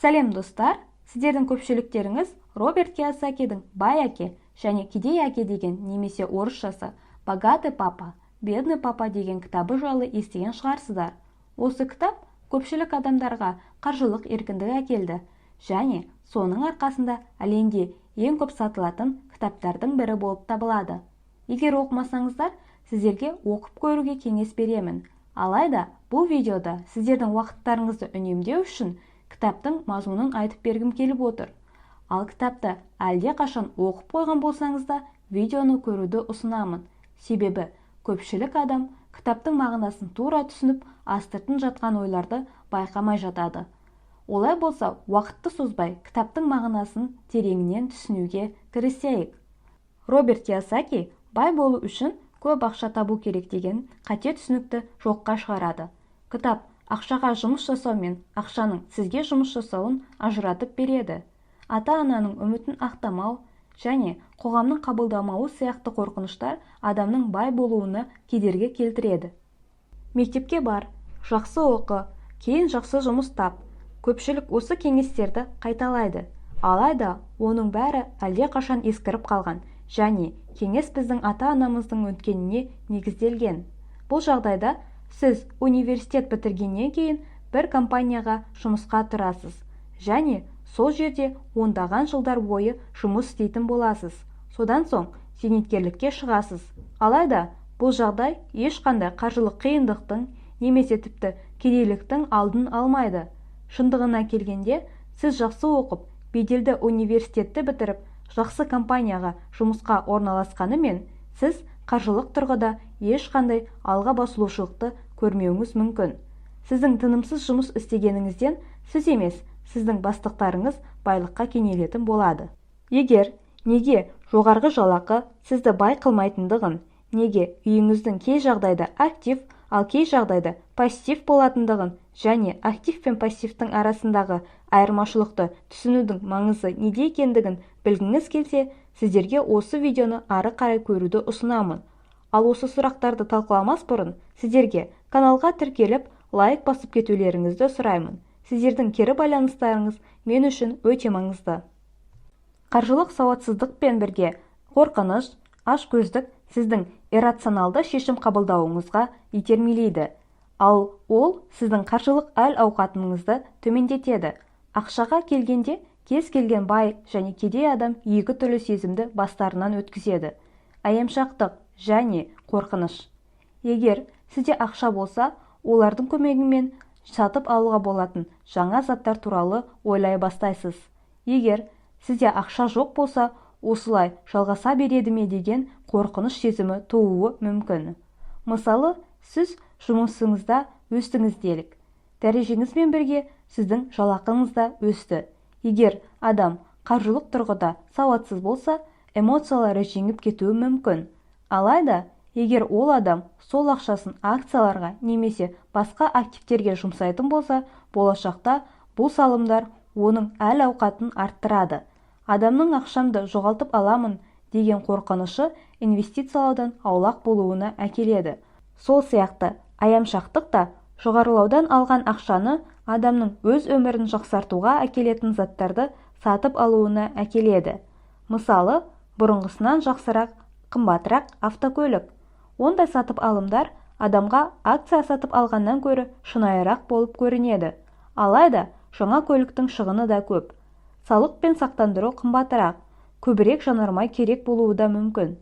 Сәлем, достар! Сіздердің көпшіліктеріңіз Роберт Кийосакидің «Бай әке және кедей әке» деген немесе орысшасы «Богатый папа, бедный папа» деген кітабы жайлы естіген шығарсыздар. Осы кітап көпшілік адамдарға қаржылық еркіндік әкелді және соның арқасында әлемде ең көп сатылатын кітаптардың бірі болып табылады. Егер оқымасаңыздар, сіздерге оқып көруге кеңес беремін. Алайда бұл видеода сіздердің уақыттарыңызды үнемдеу үшін кітаптың мазмұнын айтып бергім келіп отыр. Ал кітапты әлде қашан оқып қойған болсаңыз да, видеоны көруді ұсынамын. Себебі көпшілік адам кітаптың мағынасын тура түсініп, астыртын жатқан ойларды байқамай жатады. Олай болса, уақытты созбай, кітаптың мағынасын тереңінен түсінуге кірісейік. Роберт Кийосаки бай болу үшін көп ақша табу керек деген қате түсінікті жоққа шығарады. Кітап ақшаға жұмыс жасау мен ақшаның сізге жұмыс жасауын ажыратып береді. Ата-ананың үмітін ақтамау және қоғамның қабылдамауы сияқты қорқыныштар адамның бай болуына кедергі келтіреді. Мектепке бар, жақсы оқы, кейін жақсы жұмыс тап. Көпшілік осы кеңестерді қайталайды. Алайда оның бәрі әлдеқашан ескіріп қалған және кеңес біздің ата-анамыздың өткеніне негізделген. Бұл жағдайда сіз университет бітіргеннен кейін бір компанияға жұмысқа тұрасыз және сол жерде ондаған жылдар бойы жұмыс істейтін боласыз. Содан соң зейнеткерлікке шығасыз. Алайда бұл жағдай ешқандай қаржылық қиындықтың немесе тіпті кедейліктің алдын алмайды. Шындығына келгенде, сіз жақсы оқып, беделді университетті бітіріп, жақсы компанияға жұмысқа орналасқанымен, сіз қаржылық тұрғыда ешқандай алға басылушылықты көрмеуіңіз мүмкін. Сіздің тынымсыз жұмыс істегеніңізден сіз емес, сіздің бастықтарыңыз байлыққа кенелетін болады. Егер неге жоғарғы жалақы сізді бай қылмайтындығын, неге үйіңіздің кей жағдайда актив, ал кей жағдайда пассив болатындығын және актив пен пассивтің арасындағы айырмашылықты түсінудің маңызы неде екендігін білгіңіз келсе, сіздерге осы видеоны ары қарай көруді ұсынамын. Ал осы сұрақтарды талқыламас бұрын сіздерге каналға тіркеліп, лайк басып кетулеріңізді сұраймын. Сіздердің кері байланыстарыңыз мен үшін өте маңызды. Қаржылық сауатсыздықпен бірге қорқыныш, ашкөздік сіздің иррационалды шешім қабылдауыңызға итермелейді. Ал ол сіздің қаржылық әл-ауқатыңызды төмендетеді. Ақшаға келгенде кез келген бай және кедей адам екі түрлі сезімді бастарынан өткізеді: аямшақтық және қорқыныш. Егер сізде ақша болса, олардың көмегімен сатып алуға болатын жаңа заттар туралы ойлай бастайсыз. Егер сізде ақша жоқ болса, осылай жалғаса береді ме деген қорқыныш сезімі тууы мүмкін. Мысалы, сіз жұмысыңызда өстіңіз делік. Дәрежеңізбен бірге сіздің жалақыңыз да өсті. Егер адам қаржылық тұрғыда сауатсыз болса, эмоциялары жеңіп кетуі мүмкін. Алайда, егер ол адам сол ақшасын акцияларға немесе басқа активтерге жұмсайтын болса, болашақта бұл салымдар оның әл-ауқатын арттырады. Адамның ақшамды жоғалтып аламын деген қорқынышы инвестициялаудан аулақ болуына әкеледі. Сол сияқты аямшақтық та жоғарылаудан алған ақшаны адамның өз өмірін жақсартуға әкелетін заттарды сатып алуына әкеледі. Мысалы, бұрынғысынан жақсырақ, қымбатырақ автокөлік. Ондай сатып алымдар адамға акция сатып алғаннан гөрі шынайырақ болып көрінеді. Алайда жаңа көліктің шығыны да көп. Салық пен сақтандыру қымбатырақ, көбірек жанармай керек болуы да мүмкін.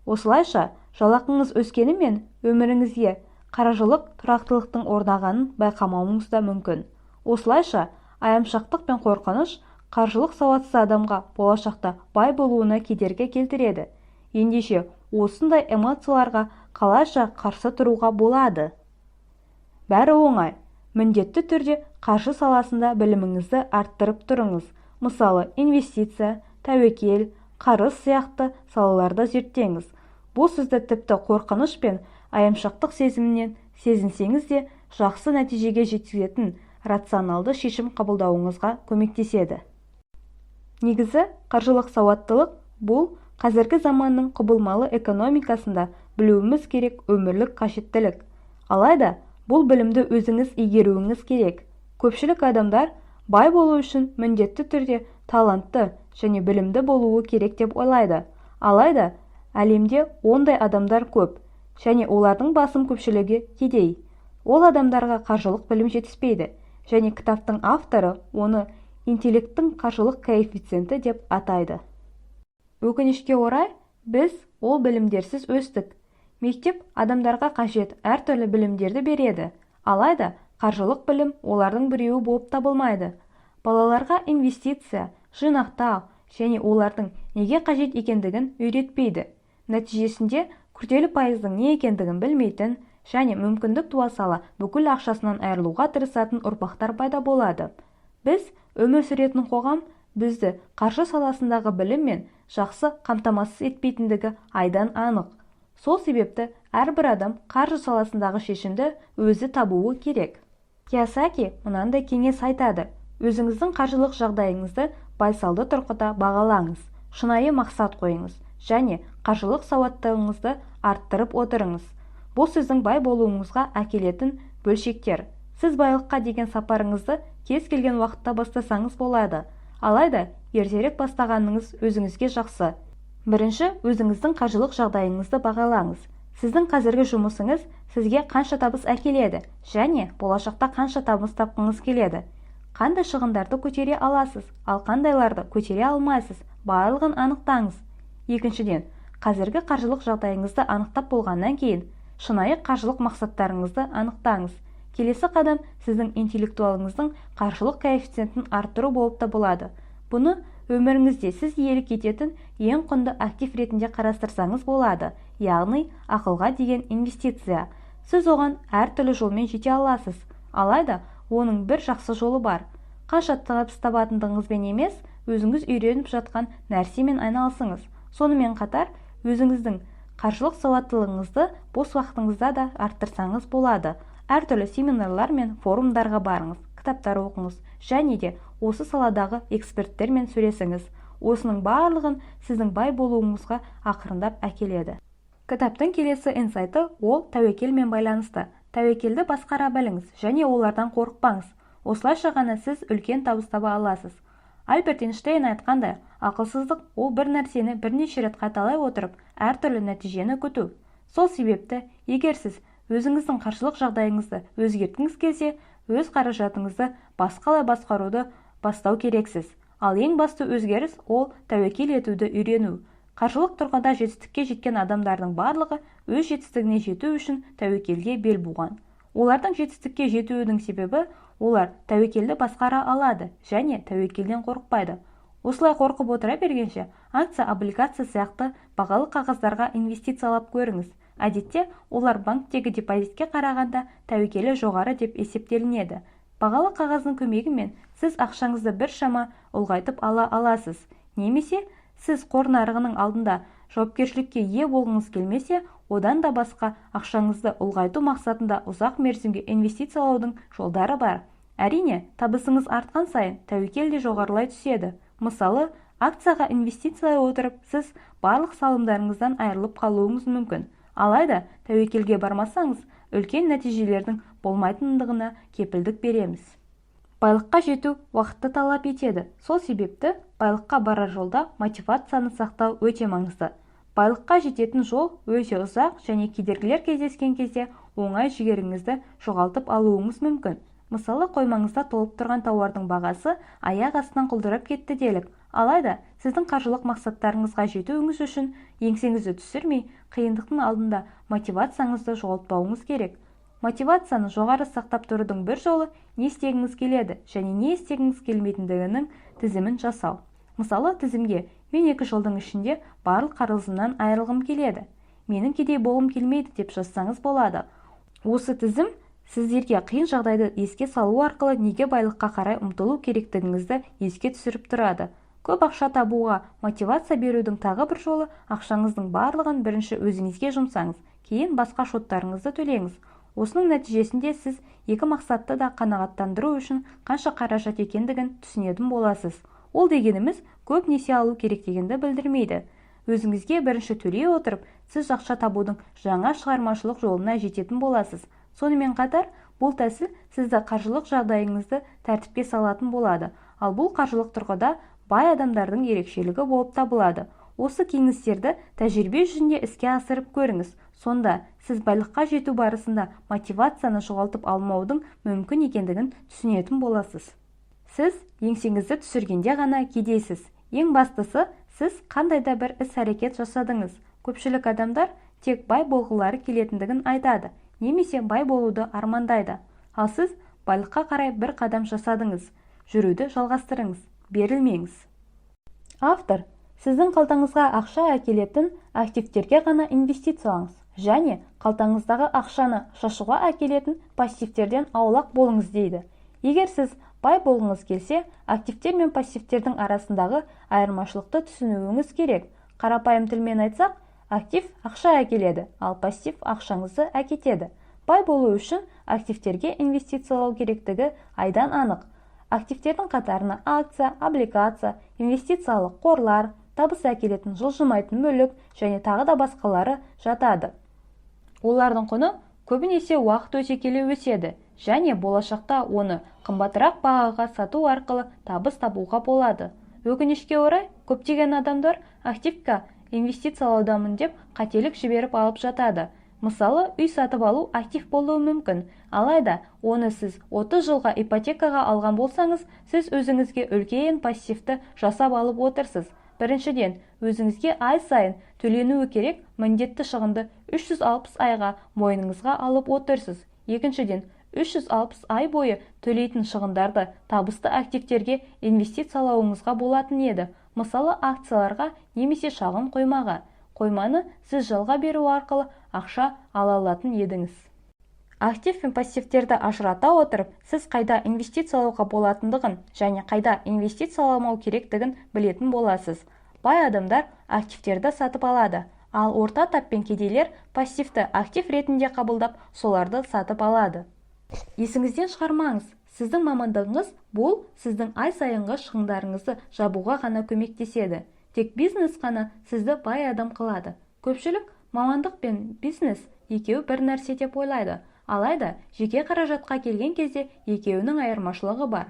Осылайша, жалақыңыз өскенімен өміріңізге қаржылық тұрақтылықтың орнағанын байқамауыңыз да мүмкін. Осылайша, аямшақтық пен қорқыныш қаржылық сауатсыз адамға болашақта бай болуына кедергі келтіреді. Ендеше, осындай эмоцияларға қалайша қарсы тұруға болады? Бәрі оңай. Міндетті түрде қаржы саласында біліміңізді арттырып тұрыңыз. Мысалы, инвестиция, тәуекел, қарыз сияқты салаларды зерттеңіз. Бұл сізді тіпті қорқыныш пен аямшақтық сезімінен сезінсеңіз де жақсы нәтижеге жеткізетін рационалды шешім қабылдауыңызға көмектеседі. Негізі, қаржылық сауаттылық бұл қазіргі заманның құбылмалы экономикасында білуіміз керек өмірлік қажеттілік. Алайда бұл білімді өзіңіз игеруіңіз керек. Көпшілік адамдар Бай болу үшін міндетті түрде талантты және білімді болуы керек деп ойлайды. Алайда әлемде ондай адамдар көп және олардың басым көпшілігі кедей. Ол адамдарға қаржылық білім жетіспейді және кітаптың авторы оны интеллекттің қаржылық коэффициенті деп атайды. Өкінішке орай, біз ол білімдерсіз өстік. Мектеп адамдарға қажет әртүрлі білімдерді береді, алайда қаржылық білім олардың біреуі болып табылмайды. Балаларға инвестиция, жинақтау және олардың неге қажет екендігін үйретпейді. Нәтижесінде күрделі пайыздың не екендігін білмейтін және мүмкіндік туа сала бүкіл ақшасынан айырылуға тырысатын ұрпақтар пайда болады. Біз өмір сүретін қоғам бізді қаржы саласындағы біліммен жақсы қамтамасыз етпейтіндігі айдан анық. Сол себепті әрбір адам қаржы саласындағы шешімді өзі табуы керек. Кийосаки мынандай кеңес айтады: өзіңіздің қаржылық жағдайыңызды байсалды тұрғыда бағалаңыз, шынайы мақсат қойыңыз және қаржылық сауаттылығыңызды арттырып отырыңыз. Бұл сіздің бай болуыңызға әкелетін бөлшектер. Сіз байлыққа деген сапарыңызды кез келген уақытта бастасаңыз болады. Алайда ертерек бастағаныңыз өзіңізге жақсы. Бірінші, өзіңіздің қаржылық жағдайыңызды бағалаңыз. Сіздің қазіргі жұмысыңыз сізге қанша табыс әкеледі және болашақта қанша табыс тапқыңыз келеді. Қандай шығындарды көтере аласыз, ал қандайларды көтере алмайсыз, барлығын анықтаңыз. Екіншіден, қазіргі қаржылық жағдайыңызды анықтап болғаннан кейін шынайы қаржылық мақсаттарыңызды анықтаңыз. Келесі қадам сіздің интеллектуалыңыздың қаржылық коэффициентін арттыру болып табылады. Бұны өміріңізде сіз иелік ететін ең құнды актив ретінде қарастырсаңыз болады, яғни ақылға деген инвестиция. Сіз оған әртүрлі жолмен жете аласыз, алайда оның бір жақсы жолы бар. Қанша табыс табатындығыңызбен емес, өзіңіз үйреніп жатқан нәрсемен айналысыңыз. Сонымен қатар өзіңіздің қаржылық сауаттылығыңызды бос уақытыңызда да арттырсаңыз болады. Әртүрлі семинарлар мен форумдарға барыңыз, кітаптар оқыңыз және де осы саладағы эксперттермен сөйлесіңіз. Осының барлығын сіздің бай болуыңызға ақырындап әкеледі. Кітаптың келесі инсайты ол тәуекелмен байланысты. Тәуекелді басқара біліңіз және олардан қорықпаңыз. Осылайша ғана сіз үлкен табыс таба аласыз. Альберт Эйнштейн айтқандай, ақылсыздық ол бір нәрсені бірнеше рет қайталай отырып, әртүрлі нәтижені күту. Сол себепті, егер сіз өзіңіздің қаржылық жағдайыңызды өзгерткіңіз келсе, өз қаражатыңызды басқалай басқаруды бастау керексіз. Ал ең басты өзгеріс ол тәуекел етуді үйрену. Қаржылық тұрғыда жетістікке жеткен адамдардың барлығы өз жетістігіне жету үшін тәуекелге бел буған. Олардың жетістікке жетуінің себебі олар тәуекелді басқара алады және тәуекелден қорықпайды. Осылай қорқып отыра бергенше, акция, облигация сияқты бағалы қағаздарға инвестициялап көріңіз. Әдетте олар банктегі депозитке қарағанда тәуекелі жоғары деп есептелінеді. Бағалы қағаздың көмегімен сіз ақшаңызды біршама ұлғайтып ала аласыз. Немесе сіз қор нарығының алдында жауапкершілікке ие болғыңыз келмесе, одан да басқа ақшаңызды ұлғайту мақсатында ұзақ мерзімге инвестициялаудың жолдары бар. Әрине, табысыңыз артқан сайын тәуекел де жоғарылай түседі. Мысалы, акцияға инвестициялай отырып, сіз барлық салымдарыңыздан айырылып қалуыңыз мүмкін. Алайда тәуекелге бармасаңыз, үлкен нәтижелердің болмайтындығына кепілдік береміз. Байлыққа жету уақытты талап етеді. Сол себепті байлыққа барар жолда мотивацияны сақтау өте маңызды. Байлыққа жететін жол өте ұзақ және кедергілер кездескен кезде оңай жігеріңізді жоғалтып алуыңыз мүмкін. Мысалы, қоймаңызда толып тұрған тауардың бағасы аяқ астынан құлдырап кетті делік. Алайда сіздің қаржылық мақсаттарыңызға жетуіңіз үшін еңсеңізді түсірмей, қиындықтың алдында мотивацияңызды жоғалтпауыңыз керек. Мотивацияны жоғары сақтап тұрудың бір жолы не істегіңіз келеді және не істегіңіз келмейтіндігінің тізімін жасау. Мысалы, тізімге мен 2 жылдың ішінде барлық қарызымнан айырылғым келеді, менің кедей болғым келмейді деп жазсаңыз болады. Осы тізім сіздерге қиын жағдайды еске салу арқылы неге байлыққа қарай ұмтылу керектігіңізді еске түсіріп тұрады. Көп ақша табуға мотивация берудің тағы бір жолы ақшаңыздың барлығын бірінші өзіңізге жұмсаңыз, кейін басқа шоттарыңызды төлеңіз. Осының нәтижесінде сіз екі мақсатты да қанағаттандыру үшін қанша қаражат екендігін түсінетін боласыз. Ол дегеніміз көп несие алу керек дегенді білдірмейді. Өзіңізге бірінші төлей отырып, сіз ақша табудың жаңа шығармашылық жолына жететін боласыз. Сонымен қатар, Бұл тәсіл сізді қаржылық жағдайыңызды тәртіпке салатын болады. Ал бұл қаржылық тұрғыда бай адамдардың ерекшелігі болып табылады. Осы кеңестерді тәжірибе жүзінде іске асырып көріңіз. Сонда сіз байлыққа жету барысында мотивацияны жоғалтып алмаудың мүмкін екендігін түсінетін боласыз. Сіз еңсеңізді түсіргенде ғана кедейсіз. Ең бастысы, сіз қандай да бір іс-әрекет жасадыңыз. Көпшілік адамдар тек бай болғылары келетіндігін айтады немесе бай болуды армандайды. Ал сіз байлыққа қарай бір қадам жасадыңыз. Жүруді жалғастырыңыз, берілмеңіз. Автор сіздің қалтаңызға ақша әкелетін активтерге ғана инвестициялаңыз және қалтаңыздағы ақшаны шашуға әкелетін пассивтерден аулақ болыңыз дейді. Егер сіз бай болғыңыз келсе, активтер мен пассивтердің арасындағы айырмашылықты түсінуіңіз керек. Қарапайым тілмен айтсақ, актив ақша әкеледі, ал пассив ақшаңызды әкетеді. Бай болу үшін активтерге инвестициялау керектігі айдан анық. Активтердің қатарына акция, облигация, инвестициялық қорлар, табыс әкелетін жылжымайтын мүлік және тағы да басқалары жатады. Олардың құны көбінесе уақыт өте келе өседі және болашақта оны қымбатырақ бағаға сату арқылы табыс табуға болады. Өкінішке орай, көптеген адамдар активке инвестициялаудамын деп қателік жіберіп алып жатады. Мысалы, үй сатып алу актив болуы мүмкін. Алайда, оны сіз 30 жылға ипотекаға алған болсаңыз, сіз өзіңізге үлкен пассивті жасап алып отырсыз. Біріншіден, өзіңізге ай сайын төленуі керек міндетті шығынды 360 айға мойныңызға алып отырсыз. Екіншіден, 360 ай бойы төлейтін шығындарды табысты активтерге инвестициялауыңызға болатын еді. Мысалы, акцияларға немесе шағын қоймаға. Қойманы сіз жалға беру арқылы ақша ала алатын едіңіз. Актив пен пассивтерді ажырата отырып, сіз қайда инвестициялауға болатындығын және қайда инвестицияламау керектігін білетін боласыз. Бай адамдар активтерді сатып алады, ал орта тап пен кедейлер пассивті актив ретінде қабылдап, соларды сатып алады. Есіңізден шығармаңыз, сіздің мамандығыңыз бұл сіздің ай сайынғы шығындарыңызды жабуға ғана көмектеседі. Тек бизнес қана сізді бай адам қылады. Көпшілік мамандық пен бизнес екеуі бір нәрсе деп ойлайды. Алайда жеке қаражатқа келген кезде екеуінің айырмашылығы бар.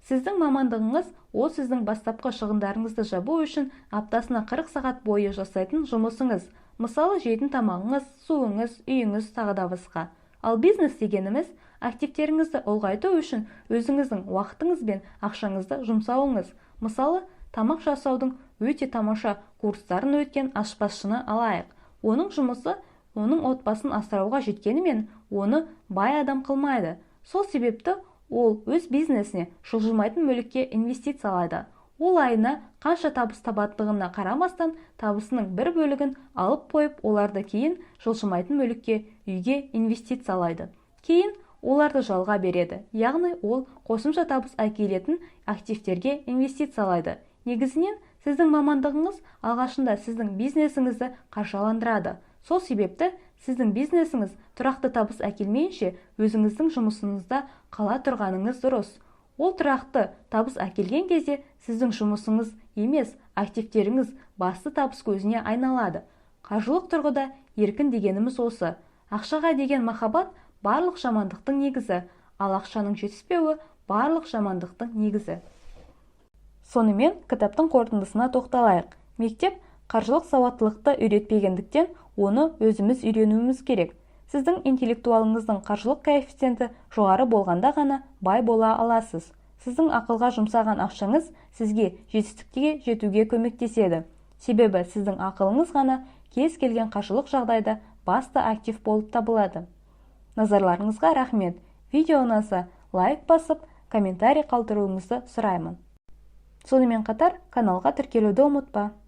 Сіздің мамандығыңыз ол сіздің бастапқы шығындарыңызды жабу үшін аптасына 40 сағат бойы жасайтын жұмысыңыз. Мысалы, жейтін тамағыңыз, суыңыз, үйіңіз, тағы да басқа. Ал бизнес дегеніміз активтеріңізді ұлғайту үшін өзіңіздің уақытыңыз бен ақшаңызды жұмсауыңыз. Мысалы, тамақ жасаудың өте тамаша курстарын өткен аспазшыны алайық. Оның жұмысы оның отбасын асырауға жеткенімен, оны бай адам қылмайды. Сол себепті ол өз бизнесіне жылжымайтын мүлікке инвестициялайды. Ол айына қанша табыс табатындығына қарамастан, табысының бір бөлігін алып қойып, оларды кейін жылжымайтын мүлікке, үйге инвестициялайды. Кейін оларды жалға береді, яғни ол қосымша табыс әкелетін активтерге инвестициялайды. Негізінен, сіздің мамандығыңыз алғашында сіздің бизнесіңізді қаржыландырады. Сол себепті сіздің бизнесіңіз тұрақты табыс әкелмейінше өзіңіздің жұмысыңызда қала тұрғаныңыз дұрыс. Ол тұрақты табыс әкелген кезде сіздің жұмысыңыз емес, активтеріңіз басты табыс көзіне айналады. Қаржылық тұрғыда еркін дегеніміз осы. Ақшаға деген махаббат барлық жамандықтың негізі, ал ақшаның жетіспеуі барлық жамандықтың негізі. Сонымен кітаптың қорытындысына тоқталайық. Мектеп қаржылық сауаттылықты үйретпегендіктен оны өзіміз үйренуіміз керек. Сіздің интеллектуалыңыздың қаржылық коэффициенті жоғары болғанда ғана бай бола аласыз. Сіздің ақылға жұмсаған ақшаңыз сізге жетістікке жетуге көмектеседі. Себебі сіздің ақылыңыз ғана кез келген қаржылық жағдайда басты актив болып табылады. Назарларыңызға рахмет. Видео ұнаса лайк басып, комментарий қалдыруыңызды сұраймын. Сонымен қатар каналға тіркелуді ұмытпа.